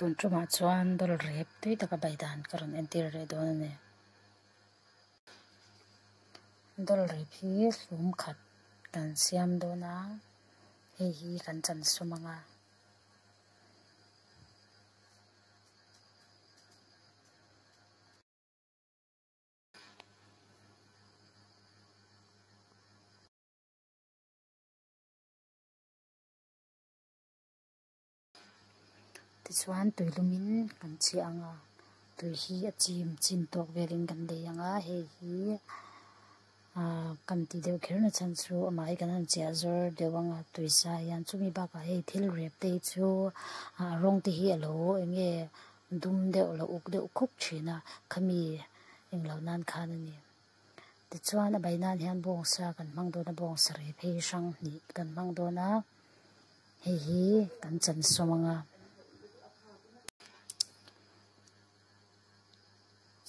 Tun tumah chuan dawlrep tui taka bai dan ka rawn entir leh dawn a ni. Dawlrep hi hlum khat kan siam dawn a, hei hi kan chan sum ang a. Tichuan tui lumin kan chhiah ang a, tui hi a chim chin tawk velin kan lei ang a, hei hi ah kan tih deuh kher na chhan chu amah hi kan han chiah zawr deuh ang a tui sa hian chumi bakah hei thil rep te hi chu a rawng te hi alo eng nge dum deuh alo uk deuh khup thin a khami englo nan khan a ni. Tichuan a bai nan hian bawngsa kan hmang dawn a bawngsa rep hei hrang hnih kan hmang dawn a hei hi kan chan sawm ang a.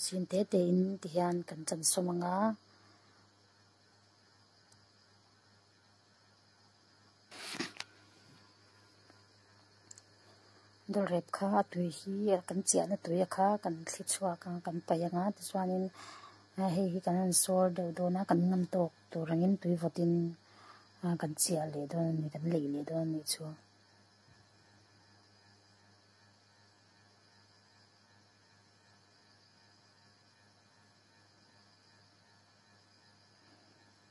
Sin te te in ti hian kan chan sawm ang a. Dawlrep kha a tui hi kan chiahna tui a kha kan thli chhuak ang a kan paih ang a tichuanin hei hi kan han sawr deuh dawn a kan ngam tawk tur angin tui vawtin kan chiah leh dawn a ni kan leih leh dawn a nih chu.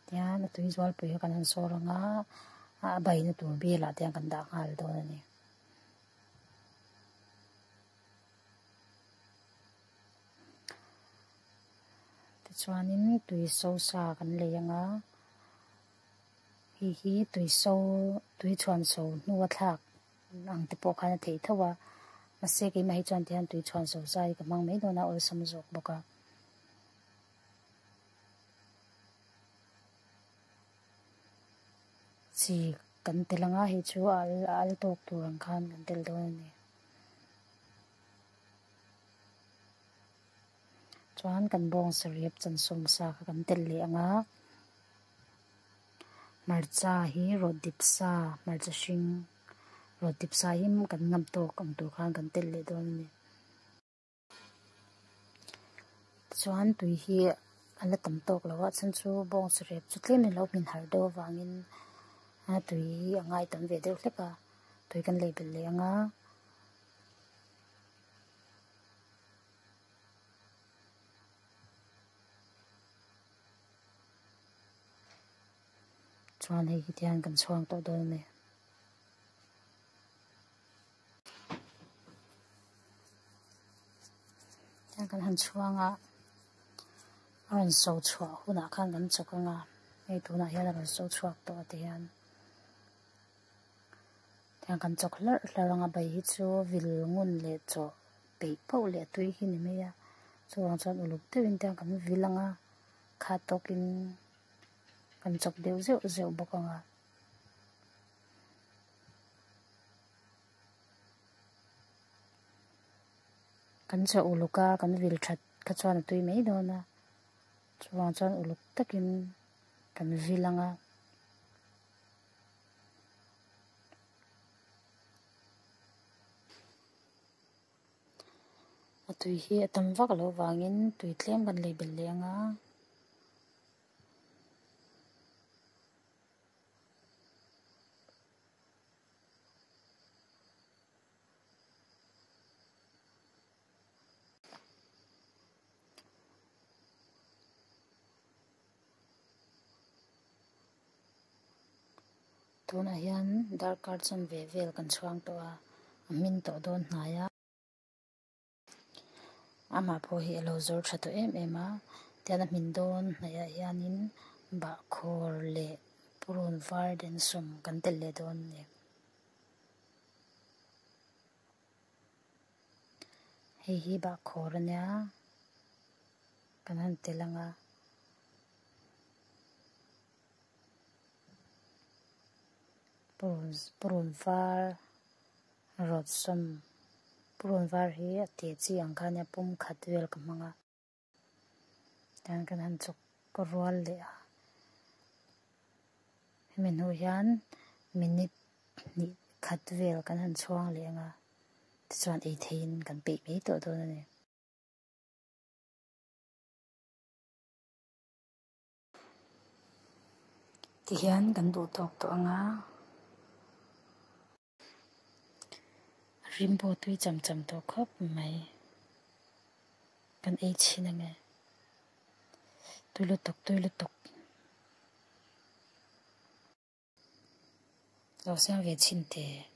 Tihian a tui zualpui kha kan han sawr ang a a baina tur bialah te hian kan dah nghal dawn a ni. Tichuanin tui so sa kan lei ang a hei hi tui so tui chhuan so hnu a thlak ang te pawh khan a theih tho a mahse keimah hi chuan tihian tui chhuan so sa hi ka hmang mai dawn a awlsam zawk bawk a. Chi kan tel ang a hei chu a al a al tawk tur ang khan kan tel dawn a ni. Chuan kan bawngsa riap chansawm sa kha kan tel leh ang a hmarcha hi rawt dip sa hmarcha hring rawt dip sa hi kan ngam tawk ang tur khan kan tel leh dawn a ni. Tichuan tui hi a la tam tawk lo a chhan chu bawngsa rep chu tlem in lo hmin har deuh avangin a tui hi a ngai tam ve deuh hlek a tui kan lei belh leh ang a. Chuan hei hi tihian kan chhuang tawh dawn a ni. Tihian kan han chhuang a a rawn so chhuah hunah khan kan chawk ang a hei tunah hian a rawn so chhuak tawh a tihian tihian kan chawk hlarh hlarh ang a bai hi chu vil ngun leh chaw peih pauh leh a tui hi ni mai a chuvang chuan uluk deuhin tihian kan vil ang a khat tawkin kan chawk deuh zeuh zeuh bawk ang a. Kan chawh uluk a kan vil that kha chuan a tui mai dawn a chuvang chuan uluk takin kan vil ang a. A tui hi a tam vak loh vangin tui tlem kan lei belh leh ang a. Tunah hian darkar chanve vel kan chhuang tawh a a hmin tawh dawn hnai a. Amah pawh hi a lo zawr tha tawh em em a tian a hmin dawn hnaih ah hianin bahkhawr leh purun var densawm kan telh leh dawn a ni. Hei hi bahkhawr a nia kan han tel ang a. Purun var rawt sawm purun var hi a teh chi ang kha ania pum khat vel ka hmang a. Tian kan han chawk rual leh a hemi hnu hian minute hnih khat vel kan han chhuang leh ang a. Tichuan ei theihin kan peih mai tawh dawn a ni. Tihian kan duh tawk tawh ang a. Rim pawh tui cham cham tawh khawp mai. Kan ei chhin ang e. Tui lutuk tui lutuk. Lo siam ve chhin teh.